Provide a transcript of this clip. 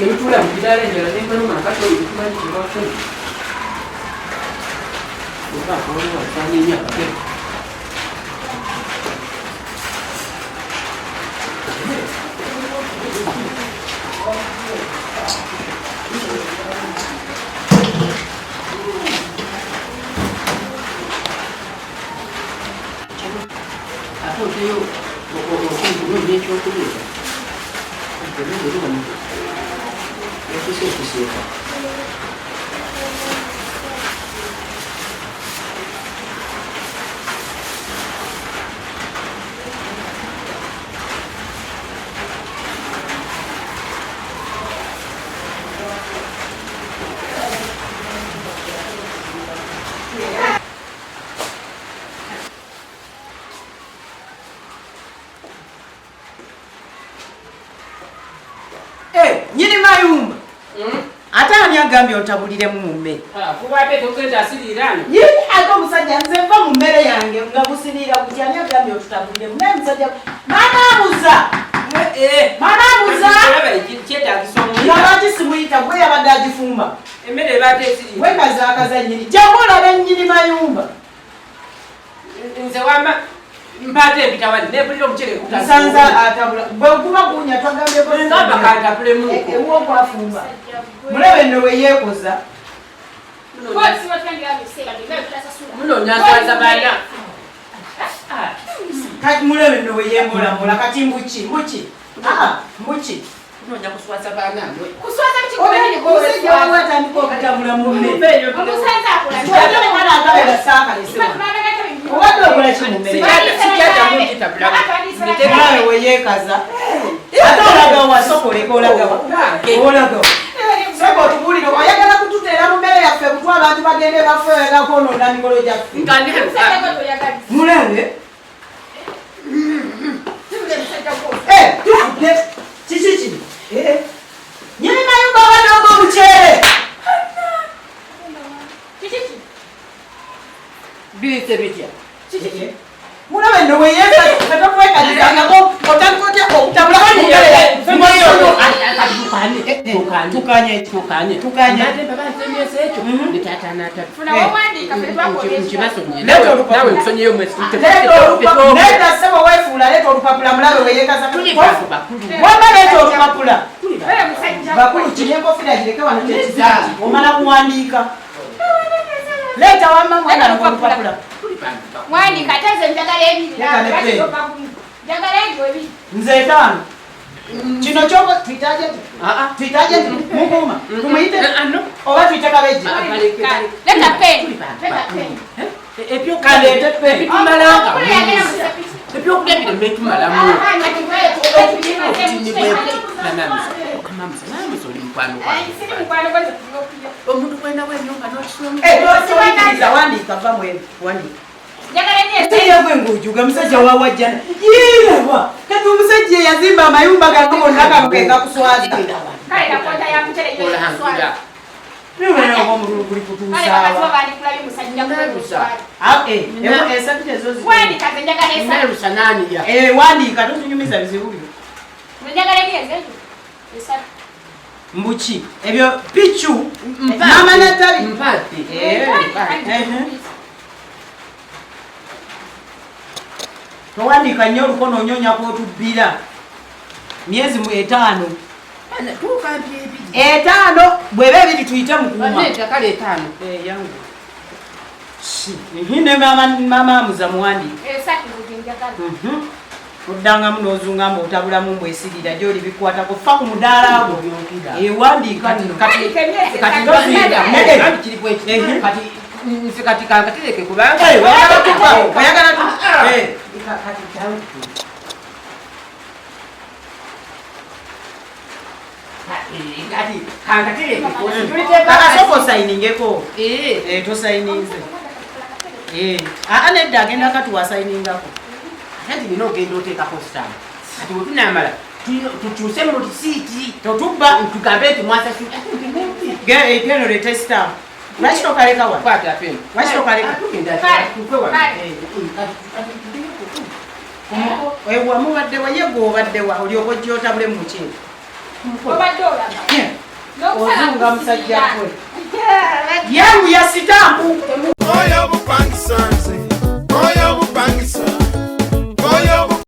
Ne bituula mu biraala enjala nembaluma akati oyo tetumanyi kyebafuna. Oba waliwo asaanye nnyo akatebe. Ate oteyo okunoonya ekyokuliira eri wano yatuuse okusiika. Eh, nyini mayumba. Ate ani agambye ontabuliremu mu mmere? Kubadde togenda asiriiraano. Ye ate omusajja nze nva mu mmere yange nga busiriira kuti ani agambye otutabuliremu naye musajja mama abuza mama abuza Kyetagisa nga omuyita. lwaki simuyita gwe yabadde agifumba Emmere ebaadde esiriira. wekazaakaza nnyini jangu olabe nnyini mayumba. Nze wama mpaate empita wali nempulira omucere. Nsanza atabula bwe guba guwunya twagambyeko Ngamba kantabulemu. Ewuwo gwafumba mulabe nno we yeekoza. Munoonya nswaza baana. Kati mulabe nno we yeemulamola kati mbuki mbuki aa mbuki. Munoonya kuswaza baana mwe. Omusajja wawe atandika okutabula mu mmere. Akabeera saakalese wano. Obadde okola ki mu mmere? Mulabe we yeekaza. Ate olagawa sokoleka olagawa. Olagawa. Sooka otubuulire oyagala kututeera mu mmere yaffe kutwa abantu bagende bafe oyagala kwonoona mikolo gyaffe. Mulabe. Eh, tufudde. Kiki kino? Eh, eh. Nyini mayumba abadde ogwa omuceere. Biyise bitya? Mulabe nno we yeekaza katokwekalizangako otandika otya okutabula mu mmere. Tukanye ki? Tukanye. Tukanye. Mbadde mbaba nsemyesa ekyo. Ne taata n'atabi. Nkibasonyiye. Leeta olupapula. Naawe nkusonyiyeyo mwesi. Leeta olupapula. Leeta ssebo weefuula leeta olupapula mulabe we yeekaza. Tuli bantu bakulu. Wamma leeta olupapula. Tuli bantu. Bakulu kiri enkofiira gireke wano kyekizibu. Omala kuwandiika. Leeta wamma mwana olupapula. Tuli bantu bakulu. Wandika ate nze njagala ebiri. Leka ne pen. Njagala ebyo ebiri. Nze etaano. Kino kyoko tuyitaje nti? Ah, ah. Tuyitaje nti? Mukuuma. Tumuyite Ah, ah, no. oba tuyite kabejje. Ah, baleke, baleke. Leta pen. Tuli bantu Leta bakulu. pen. Eh, ebyokulya Kaleete pen. Ebitumalanga. Omukulu yagenda mu sepiki. Ebyokulya bireme tumalamu. Oli mukwano gwange. Omuntu gwenawo ennyumba n'okisulamu. Eh, toyikiriza wandiika va mwenu wandiika. Musajja gwe ng'ojuga musajja wa wajjana. Yiiraba kati omusajja eyazimba amayumba gano gonna gano ge gakuswaza. Olangira. Naye omululu guli kutuusaawa. Ah, eh, esatu tezo Nalusa naaniya. Eh, wandiika totunyumiza bizibu byo. Mbuki ebyo pichu mama natabi. Mpaate. Eh, Towandiika nnyo olukono onyonya kw'otubbira. Myezi mu etaano. Bana, tuuka mpi ebiri. Etaano bw'eba ebiri tuyite mukuuma. Banne kale etaano. Eh, yangu. Ne mama mama amuza muwandiika. Oddangamu n'ozungamba otabulamu mbwesirira gy'oli bikwatako fa ku mudaala gwo. Ewandiika nno. Kati kati Toziira. kati kiri bweki. Eh. Kati nze kati kankatereke kubanga Eh, oyagala tupa, oyagala tu. Eh. Kati jangu. Kati kankatereke. Akasooka osayiningeko. Eh. Eh, tosayininze. Eh, aa nedda agenda katuwa asayiningako. Kati nina ogenda oteekako stamp. Kati bwe tunaamala tukyuse mu risiiti. Totubba. Tugambe nti mwasasula. Genda oleete stamp. Lwaki tokaleka wano? Kwata peni. Lwaki tokaleka? Tugenda Kale. tuve wano. Kale. Eh, kati Ewa mubadde wa ye gwe obadde wa olyoka ojja otabule mu muceere. Obadde olaba. Ozunga musajja gwe. Yangu ya sitampu. Oyo bupangisa nze, oyo bupangisa.